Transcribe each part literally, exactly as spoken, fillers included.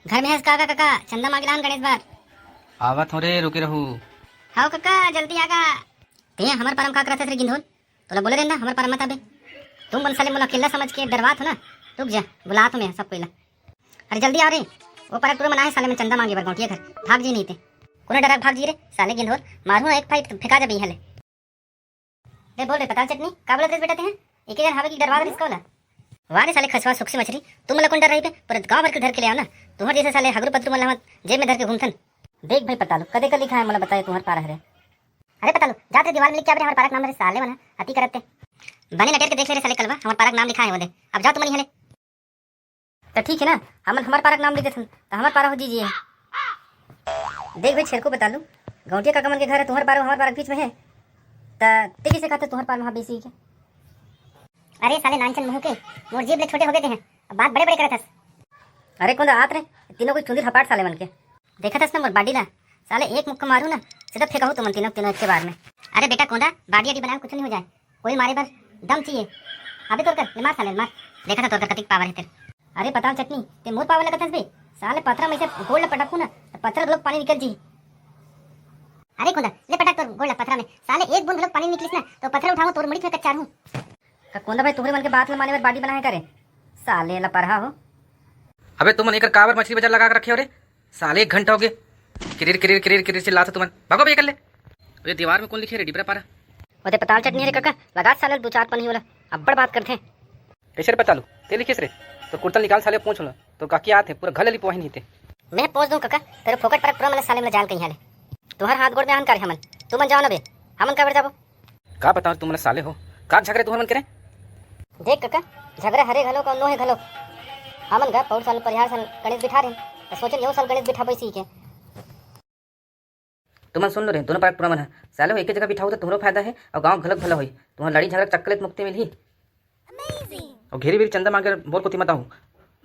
घर में हस का, का, का, का? चंदा मांगे लान गणेश बर। आवत हो रे, रुके रहू। हाव कका, जल्दी आगा। ते हमर पारा म का करत हस रे गिंधोल? तोला बोले रेन ना, हमर पारा मत आबे। तुम मन साले मोला अकेला समझ के डरवात हो ना। रुक जा, बुलात हो मैं सब कोई ला। अरे जल्दी आ रे, वो पारा टूरा मन आए साले मन चंदा मांगे बर गौंटिया घर। भाग जी नहीं ते। कोने डरा भाग जी रे, साले गिंधोल। मारू ना एक फाइट, फेंका जाबे इहाँ ले। ले बोल रे पताल चटनी, का बोलत रेस बेटा तें? एके जन हावे कि डरवा देस का ओला? वाह रे साले खसवा सुक्सी मछरी, तुम मोला कौन डर रही बे? पूरा गांव भर के धर के ले आओ ना। तुम्हर जैसे साले हगरू पतरू मन ला हमन जेब में धर के घूमथन। देख भाई पतालू, कदे का लिखा है मोला बताए तुम्हर पारा हरे। अरे पतालू, जात रे दीवार में लिख के आबे रे, हमर पारा के नाम हरे साले मन ह, अति करत ते। बने नटेर के देख ले रे साले कलवा, हमर पारा के नाम लिखा है वो दे। अब जाओ तुमन यहाँ ले। त ठीक है ना, हमन हमर पारा के नाम लिख देथन, त हमर पारा हो जी जी। देख भाई छेरकू पतालू, गौंटिया काका मन के घर है, तुम्हर पारा हमर पारा के बीच में है, त ते कइसे कहत हस तुम्हर पारा में बेसी के? अरे साले नानचन मुंह के, मोर जीभ ले छोटे हो गए ते हैं, अब बात बड़े बड़े करत हस। अरे कोंदा आत रे, तीनों कोई चुंदी हपाट साले मन के। देखत हस ना मोर बाडी ला, साले एक मुक्का मारू ना, सीधा फेंकाहू तुमन तीनों, तीनों एक के बार में। अरे बेटा कोंदा, बाडी आडी बनाए कुछ नहीं हो जाए, कोई मारे बर दम चाहिए। अबे तोर कर, ले मार साले, मार। देखा था तोर कर कतिक पावर है तेरे। अरे पताल चटनी, ते मोर पावर लगत हस बे? साले पथरा में से गोड़ ल पटकू ना, त पथरा लोग पानी निकल जी। अरे कोंदा, ले पटक तोर गोड़ ल पथरा में। साले एक बूंद लोग पानी निकलिस ना, तो पथरा उठाऊं तोर मुड़ी में कच्चार हूँ। का कोंदा भाई, तुहरे मन के बात ल माने बर बाडी बनाए करे? साले ला परहा हो। अबे तुमन एकर काबर मछली बाजार लगा के रखे हो रे? साले एक घंटा हो गए, किरिर किरिर किरिर किरिर चिल्लात हो तुमन। भागो बे कर ले। अरे दीवार में कौन लिखे रे डिबरा पारा? ओते पताल चटनी रे कका, लगा साले दू चार पनी वाला, अब्बड़ बात करथे। कैसे रे पतालू, ते लिखिस रे? तो कुर्ता निकाल साले, पोंछ ला। तो काकी आत है, पूरा घर लली पोहिन ही ते। मैं पोंछ दूं कका, तेरे फोकट पर पूरा मन साले में जाल कहीं हाले। तुहर हाथ गोड़ में आन कर हमन, तुमन जाओ ना बे, हमन काबर जाबो? का बताओ तुमन साले हो, का झगड़े तुहर मन करे? देख कका, झगड़ा हरे घलो का नो है घलो। हमन गा पौर साल परिहार सन गणेश बिठा रहे, त सोचन यहो साल गणेश बिठा बैसी के। तुमन सुन लो रे, दोनों पारा टूरा मन ह, साले हो एके जगह बिठाहू त तुहरो फायदा है और गांव घलक भला होई। तुहर लड़ी झगड़ा चक्कर ले मुक्ति मिलही। और घेरी बेरी चंदा मांगे बोर कोती मत आहू,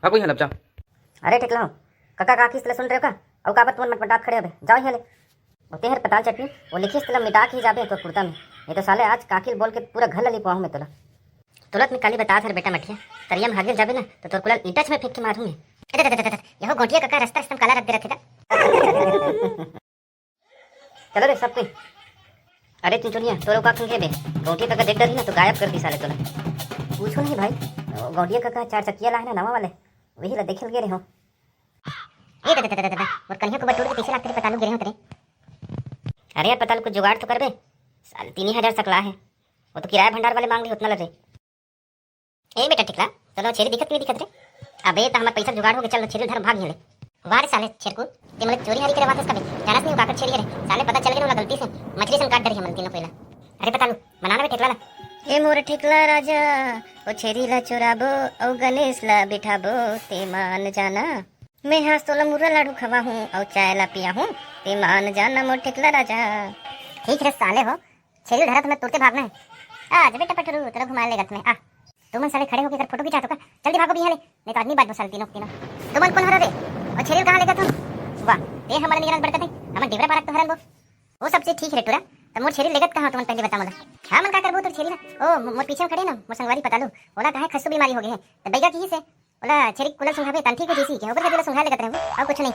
भागो यहाँ लब जाओ। अरे ठेकला हो, कका का किस्त ले सुन रहे हो का? अउ काबर तुमन मटमटात खड़े हबे? जाओ यहाँ ले। ओते हर पताल चटनी, वो लिखिस तेला मिटा के ही जाबे तोर कुर्ता में। नहीं तो साले आज काकिल बोल के पूरा घर ला लिपवाहूं मैं तोला। तोला तो मैं काली बतात हर बेटा मठिया, तरिया में हागिल जाबे ना तो तोर कुला ईंटा में फेंक के मारूंगे। ए, दे, दे, दे, दे, दे, यहो गोंटिया कका रास्ता रास्ता में काला रख दे रथे का? चलो रे सब कोई। अरे चुनचुनिया, तोरो का खंगे बे? गोंटिया कका देख डरही ना तो गायब कर दी साले तोला। पूछो नहीं भाई, गोंटिया कका चार चक्किया ला है ना नवा वाले, वही ला देखे गे रहे हो। ए दे, दे, दे, दे, दे, मोर कन्हैया को बटूर के पीछे लागते रे पतालू गिरे हो तेरे। अरे यार पतालू कुछ जुगाड़ तो करबे, साले तीन ही हजार सकला है, वो तो किराया भंडार वाले मांग ली उतना लगे। ए बेटा ठेकला, तोला छेरी दिखत कि नहीं दिखत रे? अबे त हमर पैसा जुगाड़ हो गए, चल छेरी धर भाग ले। वाह रे साले छेरकू, ते मतलब चोरी हारी करे बात कबे? जानस नहीं काकर छेरी रे, साले पता चल गए ना गलती से, मछली सन काट डरी हमन तीनों कोइला। अरे पतालू, बनाना बे ठेकला ला। ए मोर ठेकला राजा, ओ छेरी ला चुराबो, ओ गणेश ला बिठाबो, ते मान जाना। मैं हास तोला मुर्रा लाडू खवा हूँ, और चाय ला पिया हूँ, ते मान जाना मोर ठेकला राजा। ठीक रे साले हो, छेरी धरा तुम्हें तुरते भागना है। आ जा बेटा पटरू, तेरा घुमा लेगा तुम्हें, आ। तुमन साले खड़े होके कर फोटो खिंचा तो का? जल्दी भागो भी यहाँ ले, नहीं तो आदमी बात बसाल तीनों तीनों। तुमन कौन हरा रे? और छेरी कहाँ लेगा तुम? वाह, ते हमारे निगरान बड़का थे, हमन डिबरा पारक तो हरन वो। वो सब चीज ठीक है रे टूरा, तो मोर छेरी लेगत कहाँ तुमन पहले बता मोला। हाँ मन का करबो तोर छेरी ना? ओ मो-, मोर पीछे में खड़े ना, मोर संगवारी पतालू, ओला कहे खस्सू बीमारी हो गए है, तो बैगा की से, ओला छेरी कुला सुंघाबे तन ठीक हो जैसी के, ओकर खातिर सुंघा लेगत रहबो, और कुछ नहीं।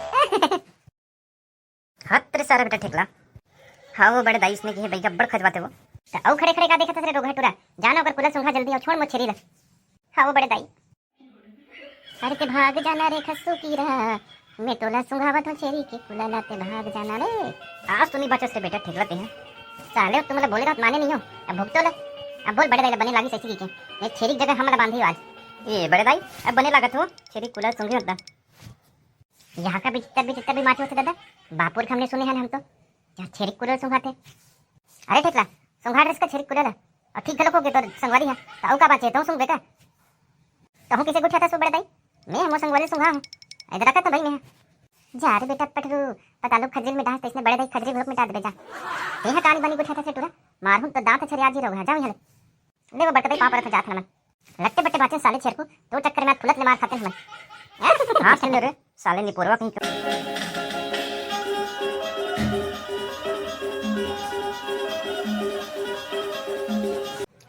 हत रे सारा बेटा ठेकला। हाँ वो बड़े दाई इसने की है बैगा बड़ खजवाते वो। तो औ खड़े खड़े का देखत हस रे रोगहा टूरा, जाना ओकर कुला सुंघा जल्दी और छोड़ मोर छेरी ला। हाँ वो बड़े दाई। अरे ते भाग जाना रे खस्सू की रहा, मैं तोला सुंघावत हूँ छेरी के कुला ला, ते भाग जाना रे। आज तो नहीं बचस रे बेटा ठेकला ते हैं। साले तुम मतलब बोले रहत माने नहीं हो, अब भुगतो ले। अब बोल बड़े दाई ला बने लागी सही की के, ये छेरी की जगह हम ला बांधी आज। ए बड़े दाई, अब बने लागत हो छेरी कुला सुंघे होता। यहाँ का भी जितना भी, जितना भी माटी होते दादा, बापुर के हमने सुने हैं हम तो, यहाँ छेरी कुला सुंघाते। अरे ठेकला, सुंघा ड्रेस का छेरी कुला ला। और ठीक घलो हो गए तो संगवारी है, तो औ का बाचे, तो सुंघबे का? तो हूँ किसे गुठिया था सो बड़े दाई? मैं हमो संगवारी सुंघा हूँ। इधर रखा था भाई मैं। जा रे बेटा पटरू, पता लो खजरी में डांस तो इसने बड़े दाई खजरी घोप मिटा दे जा। ये है कानी बनी गुठिया था से टूरा, मारहूँ तो दांत छरिया जी रहोगा, जाओ यहाँ ले। ले वो बड़का दाई पाँव पर जात हन हमन। लट्टे बट्टे बाचन साले छेरकू, तो चक्कर में फुलत ले मार खाते हमन। हाँ सुन ले रे, साले निपोरवा कहीं का।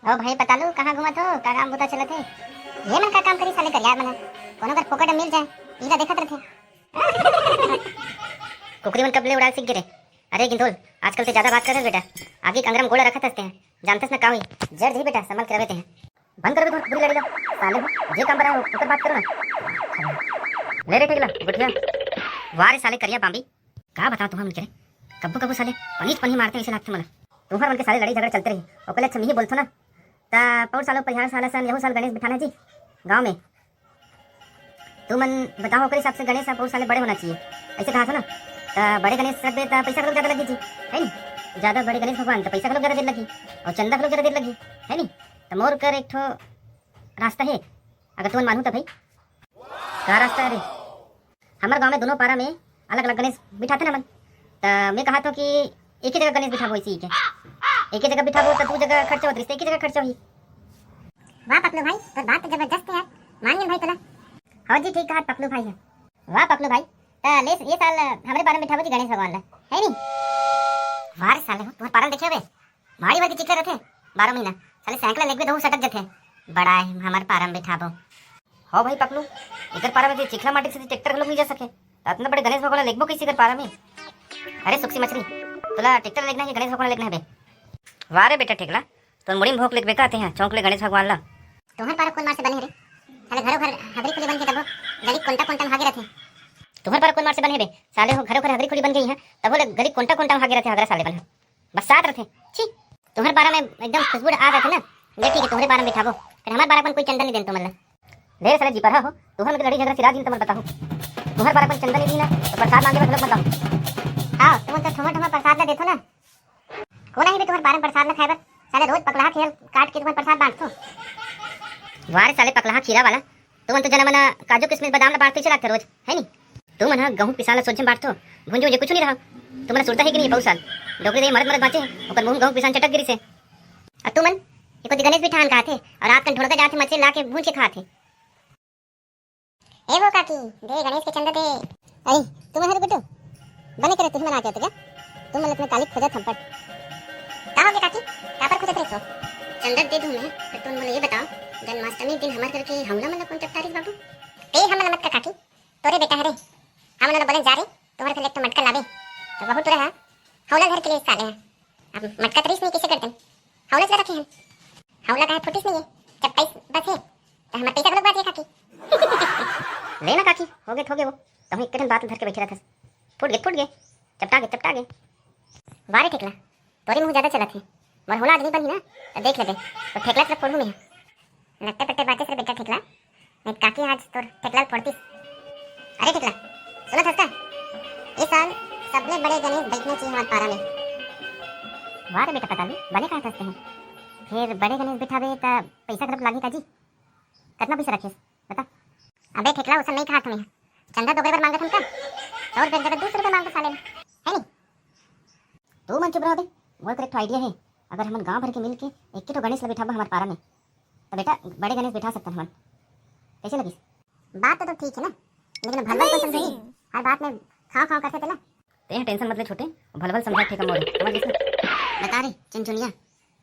ओ भाई पतालू, कहाँ घूमत हो? का काम बुता चलत है? ये मन का काम करी साले करिया मन, कोनो कर फोकट में मिल जाए, इला देखत रहते। कुकरी मन कब ले उड़ाए सीख गे रे? अरे गिंदोल, आजकल ते ज्यादा बात करत बेटा, आगे के अंगरा म गोड़ रखत हस तें, जानथस ना का होही? जर जही बेटा, संभल के रहे तें। बंद कर बे तुँहर कुकरी लड़ई ला, साले हो, जे काम बर आए हो, ओकर बात करो ना। ले रे ठेकला, गोठिया। वाह रे साले करिया बांबी, का बताओ तुँहर मन के रे, कब्बो कब्बो साले पनीच पनी मारते, अइसे लागथे मोला। तुँहर मन के साले लड़ई झगड़ा चलते रही, ओकर ले अच्छा मिही बोलथो ना। त पौर सालो परिहार साल असन यहू साल गणेश बिठाना जी गाँव में। तुमन बताओ, ओकर हिसाब से गणेश ह पौर साले बड़े होना चाहिए, अइसे कहा थो ना। त बड़े गणेश रखबे त पैसा घलो ज्यादा लगही जी, है नी? ज्यादा बड़े गणेश भगवान त पैसा घलो ज्यादा देर लगही, अउ चंदा घलो ज्यादा देर लगही, है नी? त मोर कर एक ठो रास्ता हे, अगर तुमन मानहू त भाई। का रास्ता हे रे? हमर गाँव में दोनों पारा में अलग-अलग गणेश बिठाथन हमन। त मैं कहत हों कि एक ही जगह गणेश बिठाबो, इसी के। एक ही जगह बिठाबो त दू जगह खर्चा होत रहिस, त एक ही जगह खर्चा होही। वाह पकलू भाई, तोर बात तो जबरदस्त हे यार। मान गेन भाई तोला। हाँ जी, ठीक कहा पकलू भाई ह। वाह पकलू भाई, त ले ये साल हमरे पारा में बिठाबो जी गणेश भगवान ला, है नी? वाह रे साले हो, तुँहर पारा में देखे हवे? माड़ी भर के चिखला रथे, बारह महीना। साले साइकिल लेगबे, दहू सटक जथे। बड़ा हे, हमर पारा में बिठाबो। हव भाई पकलू, एकर पारा में जे चिखला माटी से ट्रैक्टर घलो नइ जा सके, त अतना बड़े गणेश भगवान ला लेगबो कइसे एकर पारा में? अरे सुक्सी मछरी, तोला ट्रैक्टर लेगना हे कि गणेश भगवान लेगना हे बे? वाह रे बेटा ठेकला, तोर मुड़ी में भोंक लेगबे का तें ह, चौंक ले गणेश भगवान ला। तुँहर पारा कोन मार से बने हे रे? साले घरो घर हगरी खुली बन के तबो गली कोंटा कोंटा में हागे रथे। तुँहर पारा कोन मार से बने हे बे? साले हो घरो घर हगरी खुली बन गे हे, तबो ले गली कोंटा कोंटा में हागे रथे, हगरा साले बन हे। बरसात रथे। छी, तुँहर पारा में एकदम खुशबू आ जाथे ना। ले ठीक हे, तुँहरे पारा में बिठाबो। फेर हमर पारा अपन कोई चंदा नइ देन तुमन ला। ले रे साले जी, परहा हो, तुँहर मन के लड़ई झगरा सिरा दिन तुमन बताहू। तुँहर पारा अपन चंदा नइ दी ना, त परसाद मांगे बर घलोक मत आव। हाँ, तुमन तो ठोमा ठोमा परसाद ला देथो ना। कोन आही बे तुँहर पारा में परसाद ला खाए बर? साले रोज पकलहा खीरा काट के तुमन परसाद बांटथो। वाह रे साले पकलहा खीरा वाला, तुमन तो जना मना काजू किसमिस बादाम ला बांटथो, अइसे लागथे रोज, है नी? तुमन ह गहूँ पिसान ला सोझे बांटथो, भुंजे उंजे कुछु नइ रहा। तुमन ला सुरता हे कि नइ पौर साल? डोकरी दे मरत मरत बांचे, ओकर मुँह में गहूँ पिसान चटक गिरिस हे। अउ तुमन, एको दे गणेश बिठान कहाथे, अउ रात कन ढोड़का जाथे मछली ला के भूंज के खाथे। ए वो काकी, दे गणेश के चंदा दे। अरे, तुमन हर गुड्डू, बने करे तुमन आ जाते का? तुमन अपने काली खोजत हम पर। का हो गया काकी? काबर खोजत रहे तो? चंदा दे दूं मैं, पर तुम मुझे ये बताओ, जन्माष्टमी दिन हमारे घर के हौला मन ला कोन चपटारिस बाबू? ते हमन ला मत का काकी, तोरे बेटा हरे। हमन ला बोले जा रे, तुम्हारे घर ले एक ठो मटका लावे। तो बहुत रहा, हौला घर के लिए साले हैं। अब मटका तरीस नहीं कैसे करते? हौला से रखे हैं। हौला का है फुटिस नहीं है, चपटाइस बस है। त हमर पइसा घलोक बाच गे काकी। ले ना काकी, होगे त होगे वो। तहूँ एक्के ठन बात धर के बइठे रथस। फूट गे त फूट गे, चपटा गे त चपटा गे। वाह रे ठेकला, तोरे मुँह जादा चलत हे। मोर हौला आदमी बनही ना, त देख लेबे। त ठेकला तरफ फोड़हूँ मेंह। लट्टे पट्टे बाचेस रे बेटा ठेकला, नहीं त काकी आज तोर ठेकला ल फोड़तिस। अरे ठेकला, सुनत हस का? ए साल सबले बड़े गणेश बइठना चाहिए हमर पारा में। वाह रे बेटा पतालू, बने कहत हस तेंह। फेर बड़े गणेश बिठाबे त पइसा घलोक लागही का जी? कतना पइसा रखेस? बता। अबे ठेकला, ओसन नइ कहत हँव मैं। चंदा डोकरे बर मांगत हन का? सौ रुपया के जगह दू सौ रुपया मांगबो साले ला। है नी? तुमन चुप रहो बे। मोर कर एक ठो idea हे। अगर हमन गांव भर के मिल के एक ठो गणेश ला बिठाबो हमर पारा में, त बेटा बड़े गणेश बिठा सकथन हमन। कइसे लगिस? बात तो, तो ठीक हे ना, लेकिन भलवा ल कोन समझही? हर बात में खांव खांव करथे तेला। तेंह tension मत ले छोटे, भलवा ल समझा ठेका मोरे, समझ गिस ना? बता रे चुनचुनिया,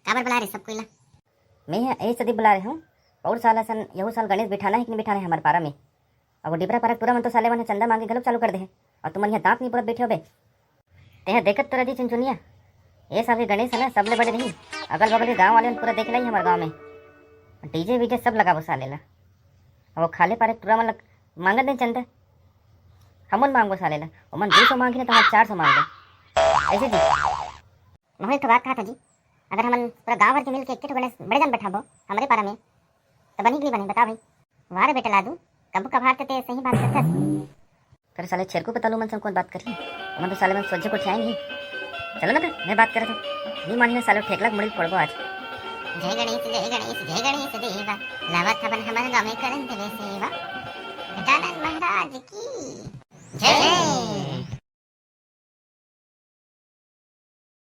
काबर बला रे सब कोई ला? मैं ह ए सदी बला रहे हूँ, पौर साल असन यहू साल गणेश बिठाना हे कि नहीं बिठाना हे हमर पारा में? अब वो डिबरा पारा टूरा मन तो साले मन ह चंदा मांगे घलोक चालू कर दे हे, अउ तुमन इहाँ दांत नहीं पुरत बइठे हो बे। तेंह देखत तो रह जी चुनचुनिया, ए साल के गणेश हे ना सबले बड़े रही, अगल बगल के गांव वाले मन पूरा देख लाही हमर गांव में। DJ वीजे सब लगाबो साले ला। अब वो खाले पारे टूरा मन ला मांगत नहीं चंदा, हमन मांगबो साले ला, ओमन दू सौ मांगही ना त हमन चार सौ मांगबो। अइसे जी। महूँ एक ठो बात कहत हँव जी, अगर हमन पूरा गाँव भर के मिल के एक ठो गणेश बड़े जान बैठाबो हमरे पारा में, त बनही कि नहीं बनही, बता भाई। वाह रे बेटा लादू, कभू कभार तो ते सही बात करथस। अरे साले छेरकू पतालू मन से कोन बात करही, ओमन तो साले मन सोझे कोठियाए नहीं। चलो ना बे, मैं बात करत हँव। नहीं मानही ना साले, ठेकला के मुड़ी ल फोड़बो आज। जय गणेश, जय गणेश, जय गणेश देवा, लावत हवन हमर गाँव में करन देवे सेवा। गजानन महाराज की जय।